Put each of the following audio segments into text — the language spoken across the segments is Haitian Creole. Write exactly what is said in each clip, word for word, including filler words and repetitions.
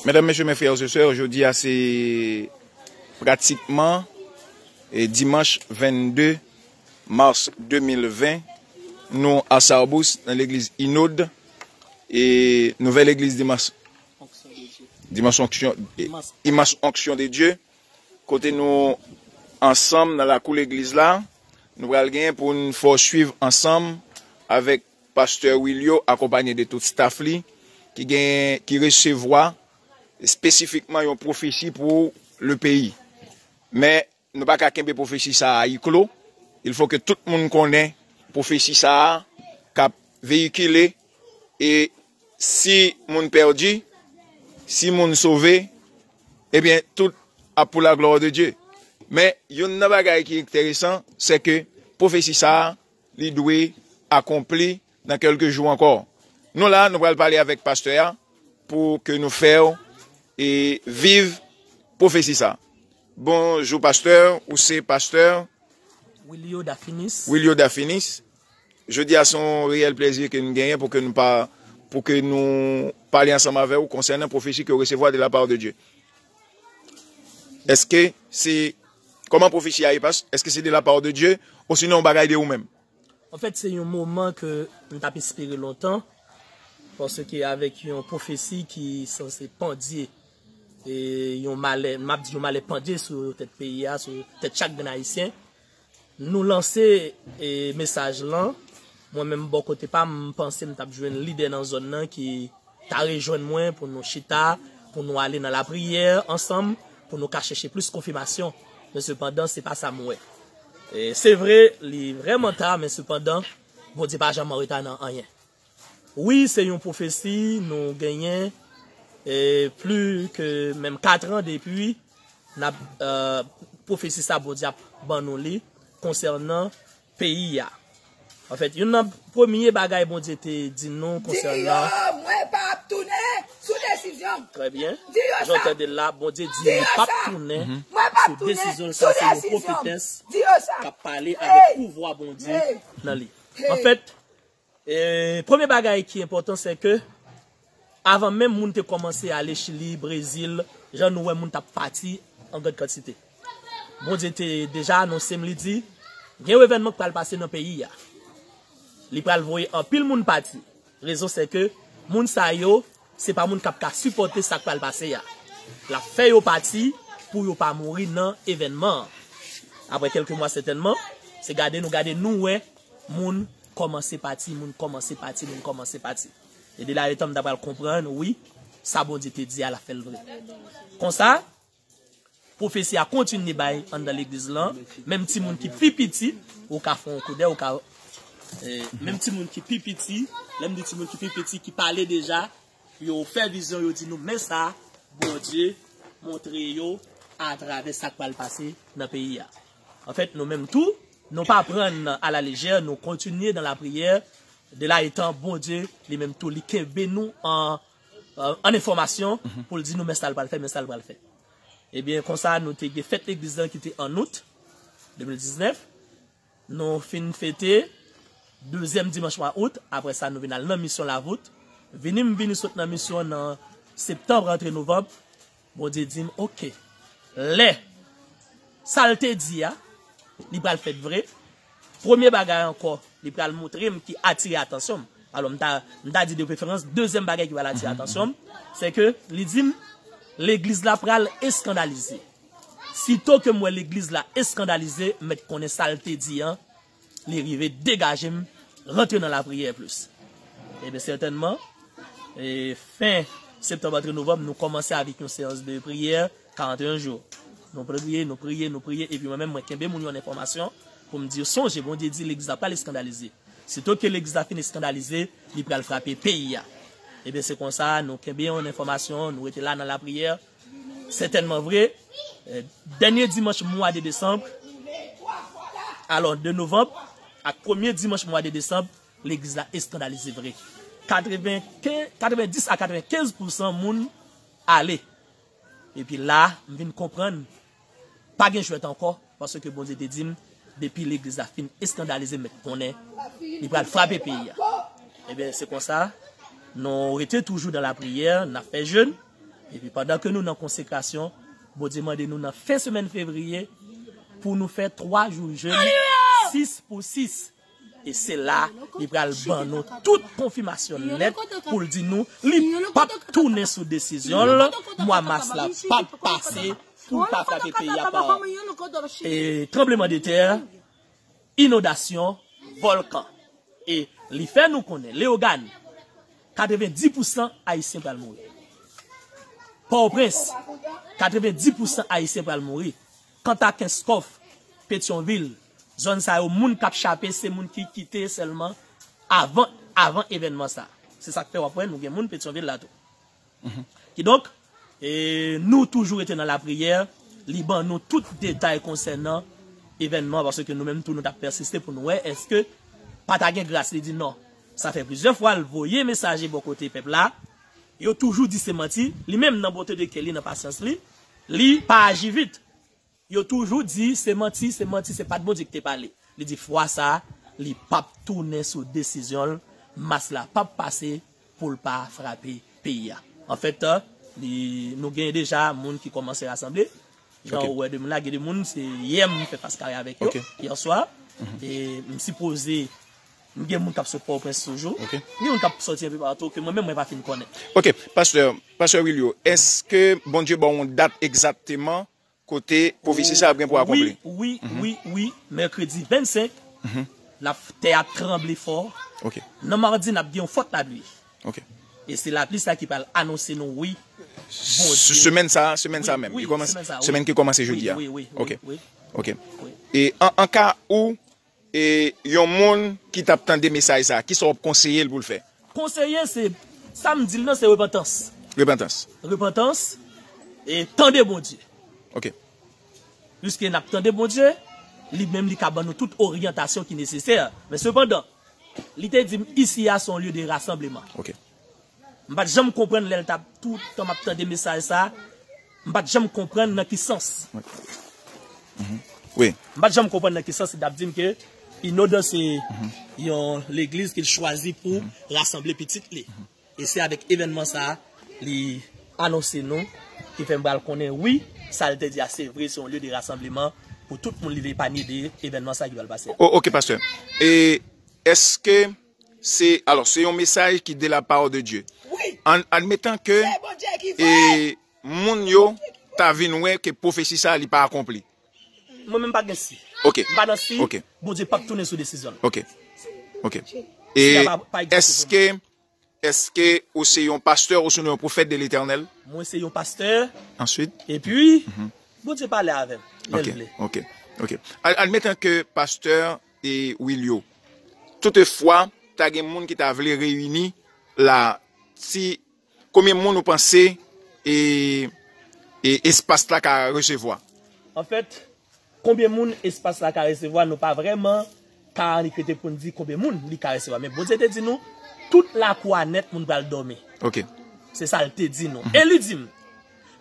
Medam, mesye, mes frères et sœurs, jodi a se pratikman e dimanch vennde mas de mil ven, nou a Sarbous nan legliz Inod, e nouvèl legliz Dimanch, Dimanch Onction, e, Immense Onction de Dieu, kote nou ansanm nan lakou legliz la, nou pral gen pou n fè w swiv ansanm avèk pastè Wilio, akonpanye de tout staff li, ki gen, ki resevwa espesifikman yon pwofesi pou le peyi. Men, nou pa ka kenbe pwofesi sa a huis clos. Il faut que tout moun konnen pwofesi sa a k ap veyikile, e si moun pèdi, si moun sove, ebyen, tout ap pou la gloire de Dieu. Men, youn nan bagay ki enteresan, se ke pwofesi sa a, li dwe akonpli nan kèlke jou ankò. Nou la, nou pral pale avèk pastè a pou ke nou fè w e viv pwofesi sa. Bonjou pastè, ou se pastè Wilio Dafinis. Wilio Dafinis. Jodi a se yon reyèl plezi ke nou genyen pou ke nou pa, pou ke nou pale ansanm avè w konsènan pwofesi ke w resevwa de la part de Dieu. Èske se, kòman pwofesi a ye, pas? Èske se de la part de Dieu, osinon yon bagay de ou menm? Anfèt, se yon moman ke m t ap espere lontan, paske avèk yon pwofesi ki sanse pandye, e yon malè, m ap di yon malè pandye sou tèt peyi a, sou tèt chak grenn Ayisyen, nou lanse, e, mesaj lan. Mwen menm, bò kote pa m, m panse m t ap jwenn lidè nan zòn nan ki ta rejwenn mwen pou nou chita, pou nou ale nan lapriyè ansanm, pou nou ka chèche plis konfimasyon. Men sepandan, se pa sa m wè. E, se vre, li vrèman ta, men sepandan, Bondye pa janm an reta nan anyen. Wi, se yon pwofesi nou genyen, e, pli ke menm kat an depi n ap, e, pwofesi sa Bondye ap ban nou li konsènan peyi a. Anfèt, youn nan premye bagay Bondye te di nou konsènan. Di yo, mwen p ap tounen sou desizyon m. Trè byen. Di yo sa. Jan w tande l la, Bondye di li p ap tounen sou desizyon l. Sa se yon pwofetès k ap pale avèk pouvwa Bondye nan li. Anfèt, e, premye bagay ki enpòtan, se ke avan menm moun te kòmanse ale Chili, Brezil, jan nou wè moun t ap pati an grann kantite. Bondye te deja anonse m, li di, gen yon evènman k pral pase nan peyi a. Li pral voye anpil moun pati. Rezon se ke moun sa yo, se pa moun k ap ka sipòte sa k pral pase a. L ap fè yo pati pou yo pa mouri nan evènman an. Apre kèlke mwa sètènman, se gade nou gade nou wè moun kòmanse pati, moun kòmanse pati, moun kòmanse pati. E de la etan m ta pral konprann, wi, sa Bondye te di a, l ap fè l vre. Konsa, pwofesi a kontinye bay anndan legliz lan, menm timoun ki pi piti, ou ka fè yon koudè, ou ka, e, menm timoun ki pi piti, lè m di timoun ki pi piti, ki pale deja, yo fè vizyon, yo di nou, men sa Bondye montre yo atravè sa k pral pase nan peyi a. Anfèt, nou menm tou, nou pa pran a la lejè, nou kontinye nan lapriyè, de la etan Bondye, li menm tou, li kenbe nou an, an enfòmasyon pou l di nou, men sa l pral fè, men sa l pral fè. Ebyen, konsa, nou te gen fèt legliz lan ki te an out de mil diznèf. Nou fin fete dezyèm dimanch mwa out. Apre sa, nou vin al nan misyon Lavout. Vini m vini sot nan misyon nan septanm, rantre novanm. Bondye di m, oke. Lè sa l te di a, li pral fèt vre. Premye bagay ankò, li pral montre m ki atire atansyon m. Alò, m ta, m ta di de preferans, dezyèm bagay ki pral atire atansyon m, se ke li di m, legliz la pral eskandalize. Sito ke m wè legliz la eskandalize, m mèt konnen sa l te di an, li rive degaje m, rantre nan lapriyè plis. Ebyen, sètènman, e, fen septanm, antre novanm, nou kòmanse avèk yon seyans de priyè, karannteyen jou. Nou priye, nou priye, nou priye, epi mwen menm, mwen kenbe moun yo an enfòmasyon pou m di yo, sonje, Bondye di legliz la pral eskandalize. Sito ke legliz la fin eskandalize, li pral frape peyi a. Ebyen, se konsa, nou kenbe yon enfòmasyon, nou rete la nan lapriyè. Sètènman vre, e, dènye dimanch mwa de desanm, alò, de novanm, ak premye dimanch mwa de desanm, legliz la eskandalize vre. Katrevenkenz, katrevendis a katrevenkenz pousan moun ale. Epi la, m vin konprann, pa gen jwèt ankò, paske Bondye te di m, depi legliz la fin eskandalize, m mèt konnen, li pral frape peyi a. Ebyen, se konsa, nou rete toujou nan lapriyè, n ap fè jèn, Epi pandan ke nou nan konsekrasyon, Bondye mande nou nan fen semèn fevriye pou nou fè twa jou jèn, sis pou sis. E se la li pral ban nou tout konfimasyon nèt pou l di nou li p ap tounen sou desizyon l, mwa mas la p ap pase pou l pa frape peyi a pa e, tranblemanntè, inondasyon, vòlkan. E li fè nou konnen Leyogàn, katrevenndis pousan Ayisyen pral mouri. Pòtoprens, katrevenndis pousan Ayisyen pral mouri. Kanta Kenskòf, Petyonvil, zòn sa yo, moun k ap chape se moun ki kite sèlman avan, avan evènman sa. Se sa k fè w ap wè nou gen moun Petyonvil la tou. Kidonk, e, nou toujou rete nan lapriyè, li ban nou tout detay konsènan evènman, paske nou menm tou nou t ap pèsiste pou nou wè èske pa ta gen gras, li di non. Sa fè plizyè fwa l voye mesaje bò kote pèp la, yo toujou di se manti, li menm nan bonte de kè li, nan pasyans li, li pa aji vit. Yo toujou di se manti, se manti, se pa t Bondye ki te pale. Li di fwa sa, li p ap tounen sou desizyon l, mas la p ap pase pou l pa frape peyi a. Anfèt, li, nou gen deja moun ki kòmanse rasanble. Jan ou wè de moun la, gen de moun, se yè m fè fas kare avèk yo, yè swa. E m sipoze, m gen moun k ap sot Pòtoprens toujou. Gen moun k ap sòti enpe patou ke mwen menm mwen pa fin konnen. Ok, pastè, pastè Willio, èske Bondye ba w yon dat egzakteman kote pwofesi sa ap gen pou akonpli? Wi, wi, wi, wi. Mèkredi vennsenk, l ap, tè a tranble fò. Nan madi, n ap gen yon fòt lapli. E se lapli sa ki pral anonse nou, wi, Bondye. Semèn sa, semèn sa menm. Semèn ki kòmanse jodi a. Wi, wi, wi. Ok. E an, an ka ou e yon moun ki t ap tande mesaj sa, kisa w ap konseye l pou l fè? Konseye, se, sa m di l nan, se repantans. Repantans. Repantans, e tande Bondye. Ok. Piske n ap tande Bondye, li menm li ka ban nou tout oryantasyon ki nesesè. Men sepandan, li te di m, isi a se yon lye de rasanbleman. Ok. M pa t janm konprann lè l t ap, tout tan m ap tande mesaj sa, m pa t janm konprann nan ki sans. Wi. M pa t janm konprann nan ki sans li t ap di m ke Inodan se yon legliz ke l chwazi pou rasanble pitit li. E se avèk evènman sa, li anonse nou, ki fè m pral konnen, wi, sa l te di a se vre, se yon lye de rasanbleman pou tout moun li vle epanye de evènman sa ki pral pase a. O, ok, pastè. E èske se, alò, se yon mesaj ki de la part de Dieu. Wi. An, admetan ke, se Bondye ki voye l, e moun yo ta vin wè ke pwofesi sa li pa akonpli. Mwen menm pa gen si. Ok. M pa nan si. Ok. Bondye p ap tounen sou desizyon l. Ok. Ok. E èske, èske ou se yon pastè ou se yon pwofèt de Letènèl? Mwen se yon pastè. Answit? Epi, Bondye pale avè m lè l vle. Ok. Ok. Ad-, admetan ke pastè e Willio, toutefwa, ta gen moun ki ta vle reyini la, si, konbyen moun ou panse e, e espas la ka resevwa? Anfèt, konbyen moun espas la ka resevwa, nou pa vrèman ka annik rete pou n di konbyen moun li ka resevwa. Men Bondye te di nou, tout lakou a nèt moun pral dòmi. Ok. Se sa l te di nou. E li di m,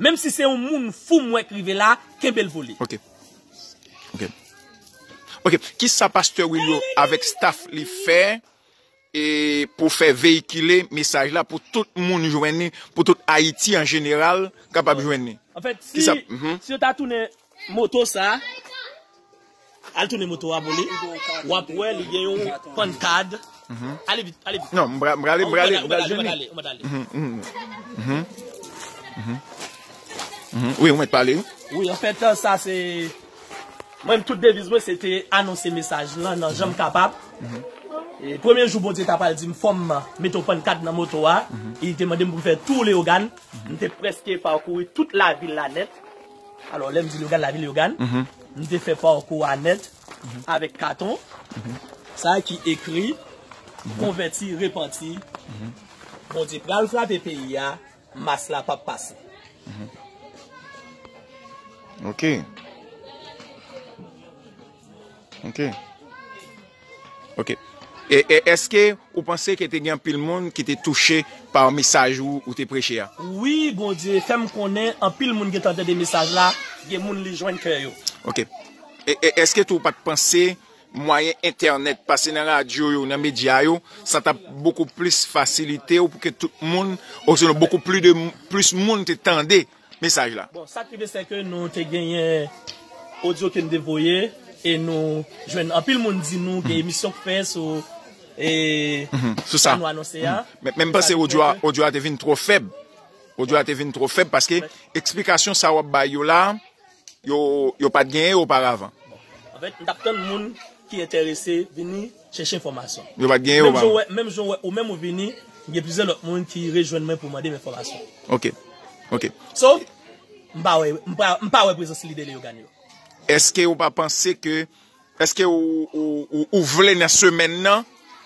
menm si se yon moun fou m wè k rive la, kenbe l pou li. Ok. Ok. Ok. Kisa pastè Willio avèk staff li fè e pou fè veyikile mesaj la pou tout moun jwenn li, pou tout Ayiti an jeneral kapab jwenn li? Anfèt, si, si yo ta tounen moto sa, al tounen moto a pou li, w ap wè li gen yon pannkad. Ale vit, ale vit. Non, m prale, m prale, m prale, m prale jwenn li. Wi, ou mèt pale, wi. Wi, anfèt, sa se, mwen, tout deviz mwen, se te anonse mesaj lan nan jan m kapab. E premye jou Bondye ta pral di m fò m mete yon pannkad nan moto a, e li te mande m pou m fè tou Leyogàn. M te prèske pakouri tout lavil la nèt. Alò, lè m di Leyogàn, lavil Leyogàn, m te fè pakou a nèt avèk katon sa ki ekri, konvèti, repanti, Bondye pral frape peyi a, mas la p ap pase. Ok. Ok. Ok. E, e èske ou panse ke te gen anpil moun ki te touche pa mesaj ou, ou te preche a? Wi, Bondye fè m konnen anpil moun gentan tande mesaj la, gen moun li jwenn kè yo. Ok. E, e èske tou ou pa t panse mwayen entènèt, pase nan radyo yo, nan medya yo, sa t ap bokou plis fasilite w pou ke tout moun, osinon bokou plis de, plis moun te tande mesaj la. Bon, sa k rive, se ke nou te genyen odyo ke n te voye, e nou jwenn anpil moun di nou gen emisyon k fè sou, e, Mhm, sou sa. Sa nou anonse a. Men, men m panse odyo a, odyo a te vin twò fèb. Odyo a te vin twò fèb paske eksplikasyon sa w ap bay yo la, yo, yo pa t genyen oparavan. Anfèt, m t ap tann moun ki enterese vini chèche enfòmasyon. Yo pa t genyen oparavan. Menm jan w wè, menm jan w wè, ou menm ou vini, gen plizyè lòt moun ki rejwenn mwen pou mande m enfòmasyon. Ok, ok. So, m pa wè, m pa, m pa wè prezans lidè Leyogàn yo. Èske ou pa panse ke, èske ou, ou, ou, ou vle nan semèn nan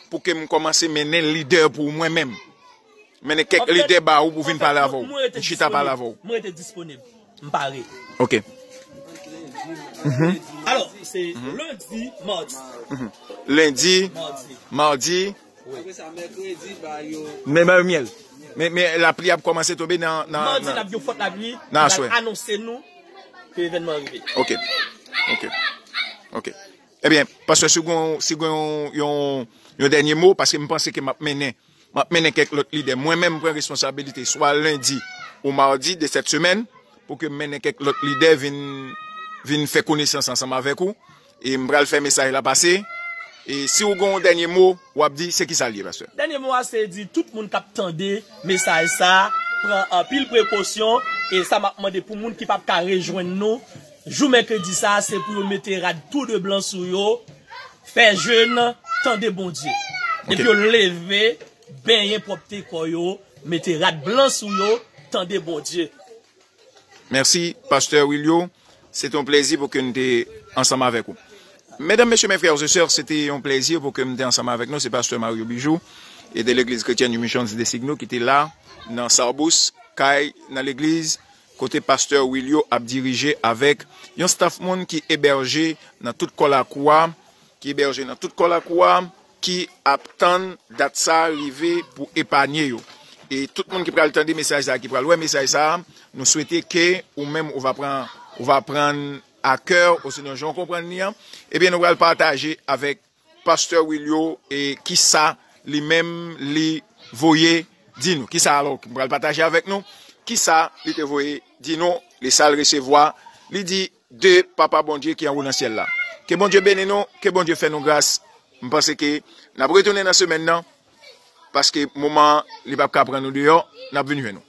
pou ke m kòmanse mennen lidè pou mwen menm? Mennen kèk lidè ba ou pou vin pale avè w. M chita pale avè w. Mwen rete disponib. M pare. Ok. Mhm. Alò, se lendi, madi. Mhm. Lendi, madi. Madi. Wi. Apre sa, mèkredi, ba yo. Men ba yo myèl. Men, men lapli ap kòmanse tonbe nan, nan, madi, nan, n ap gen fòt lapli. Nan aswè. Y ap anonse nou ke evènman an rive. Ok. Ok. Ok. Ebyen, pastè, si w gen, si w gen yon, yon, yon dènye mo, paske m panse ke m ap mennen, m ap mennen kèk lòt lidè. Mwen menm, m pran responsabilite, swa lendi ou madi de sèt semèn, pou ke m mennen kèk lòt lidè vin, vin fè konesans ansanm avèk ou. E m pral fè mesaj la pase. E si w gen yon dènye mo, w ap di, se ki sa l ye, pastè? Dènye mo a, se di tout moun k ap tande mesaj sa a, pran anpil prekosyon. E sa m ap mande pou moun ki p ap ka rejwenn nou, jou mèkredi sa a, se pou yo mete rad tou de blan sou yo, fè jèn, tande Bondye. Ok. Depi yo leve, benyen, pwòpte kò yo, mete rad blan sou yo, tande Bondye. Mèsi, pastè Wilio. Se te yon plezi pou ke n te ansanm avèk ou. Medam, mesye, mes frères et sœurs, se te yon plezi pou ke m te ansanm avèk nou. Se pastè Mario Bijou, e de Legliz Kretyèn Mission de Signo, ki te la nan Sarbous, kay nan legliz, kote pastè Wilio ap dirije avèk yon staff moun ki ebèje nan tout kò lakou a, ki ebèje nan tout kò lakou a, ki ap tann dat sa a rive pou epanye yo. E tout moun ki pral tande mesaj sa a, ki pral wè mesaj sa a, nou swete ke ou menm ou va pran, ou va pran a kè, osinon jan w konprann li an, ebyen nou pral pataje avèk pastè Wilio e kisa li menm li voye di nou. Kisa alò ki pral pataje avèk nou? Kisa li te voye di nou? Li sa l resevwa, li di de Papa Bondye ki anwo nan syèl la. Ke Bondye beni nou, ke Bondye fè nou gras. M panse ke n ap retounen nan semèn nan, paske moman an, li p ap ka pran nou deyò, n ap vin jwenn nou.